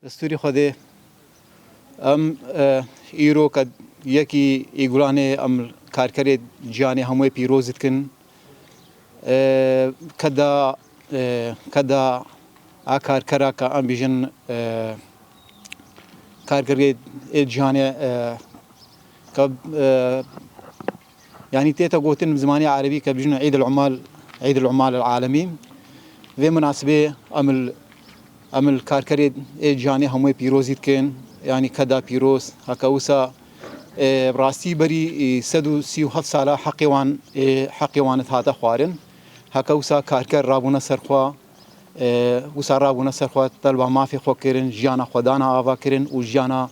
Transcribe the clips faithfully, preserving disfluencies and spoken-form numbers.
Destûrî Xwedê, em, e, îro ke yekî ê Gulanê em karkerê ciyanê hemûyê pîroz dikin. E, keda, e, keda a karkera ke em bîjin, e, karkerê ê ciyanê, e, ke, e, Yanî tête gotin bi zimanê erebî ke bijin Îd el Umal, Îd el Umal el Alemî. Vê minasibê em il, em il karkerê ê ciyanê hemûyê pîrozî dikin. Yanî keda pîroz, heke wisa, e, rastî berî, e, sed û sî û heft sala heqê wan, e, heqê wan hate xwarin. Heke wisa karker rabûne ser xwe, e, wisa rabûne ser xwe, telba mafê xwe kirin, jiyana xwe dana ava kirin û jiyana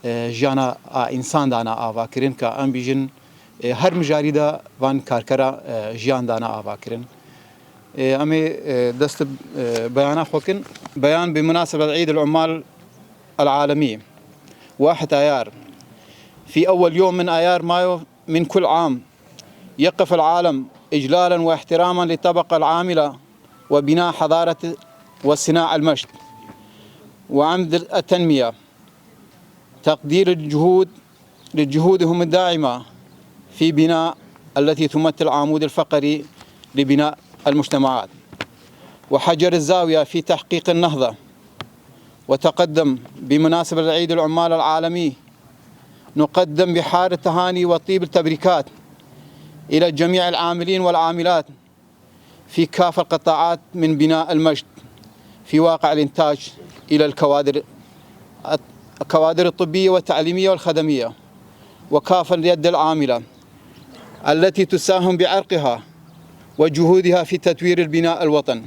e, jiyana a însan dana ava kirin, ka em bîjin, e, her mijarî de van karkera, e, jiyan dana ava kirin. E, em ê, e, dest, e, beyana xwe kin. بيان بمناسبة عيد العمال العالمي، واحد آيار. في أول يوم من آيار مايو من كل عام يقف العالم إجلالا واحتراما للطبقة العاملة وبناء حضارة وصناع المجد وعمد التنمية. تقدير الجهود لجهودهم الداعمة في بناء التي تمثل العمود الفقري لبناء المجتمعات وحجر الزاوية في تحقيق النهضة وتقدم. بمناسبة العيد العمال العالمي نقدم بحار التهاني وطيب التبريكات إلى جميع العاملين والعاملات في كافة القطاعات من بناء المجد في واقع الإنتاج إلى الكوادر، الكوادر الطبية والتعليمية والخدمية، وكافة اليد العاملة التي تساهم بعرقها وجهودها في تطوير البناء الوطن.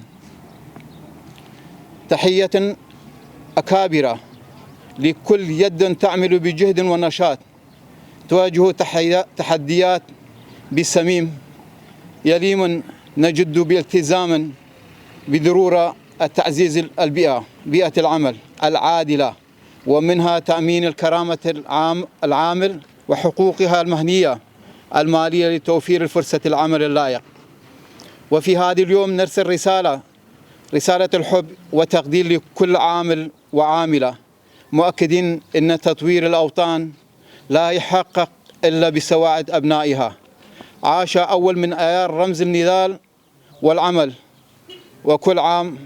تحية أكابرة لكل يد تعمل بجهد ونشاط تواجه تحيا-، تحديات بصميم يليم نجد بالتزام بضرورة التعزيز البيئة، بيئة العمل العادلة، ومنها تأمين الكرامة العام-، العامل وحقوقها المهنية المالية لتوفير الفرصة العمل اللائق. وفي هذا اليوم نرسل رسالة، رسالة الحب والتقدير لكل عامل وعاملة، مؤكدين أن تطوير الأوطان لا يحقق إلا بسواعد أبنائها. عاش أول من آيار رمز النضال والعمل، وكل عام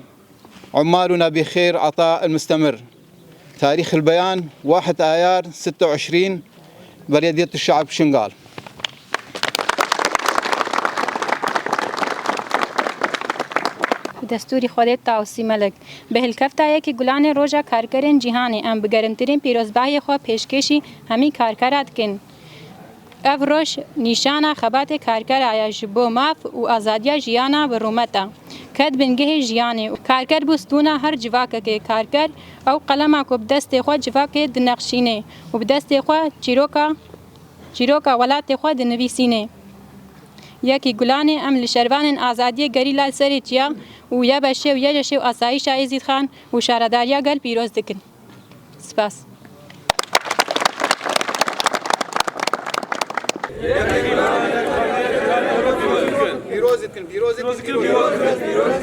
عمالنا بخير عطاء المستمر. تاريخ البيان واحد آيار ستة وعشرين، بلدية الشعب شنغال. Bi destûrî Xwedê Tawsî Melek. Bi hilkefta yekê Gulanê Roja Karkerên Cîhanê, em bi germtirîn pîrozbahiyê xwe pêşkêşî hemî karkera dikin. Ev roj nîşana xebatê karkera ye ji bo maf û azadiya jiyana bi rûmet e. Ket bingehê jiyanê û karker bû stûna her civakekê. Karker ew qelema ku bi destê xwe civakê dineqşînê û bi destê xwe çîroka, çîroka welatê xwe dinivîsînê. Yekî Gulanê, em li şervanên azadiyê gerîla li serê çiya û YBŞ'ê û YJŞ'ê û asayîşa Êzîdxan û şaredariya gel pîroz dikin. Spas. Pîroz dikin, pîroz dikin, pîroz dikin.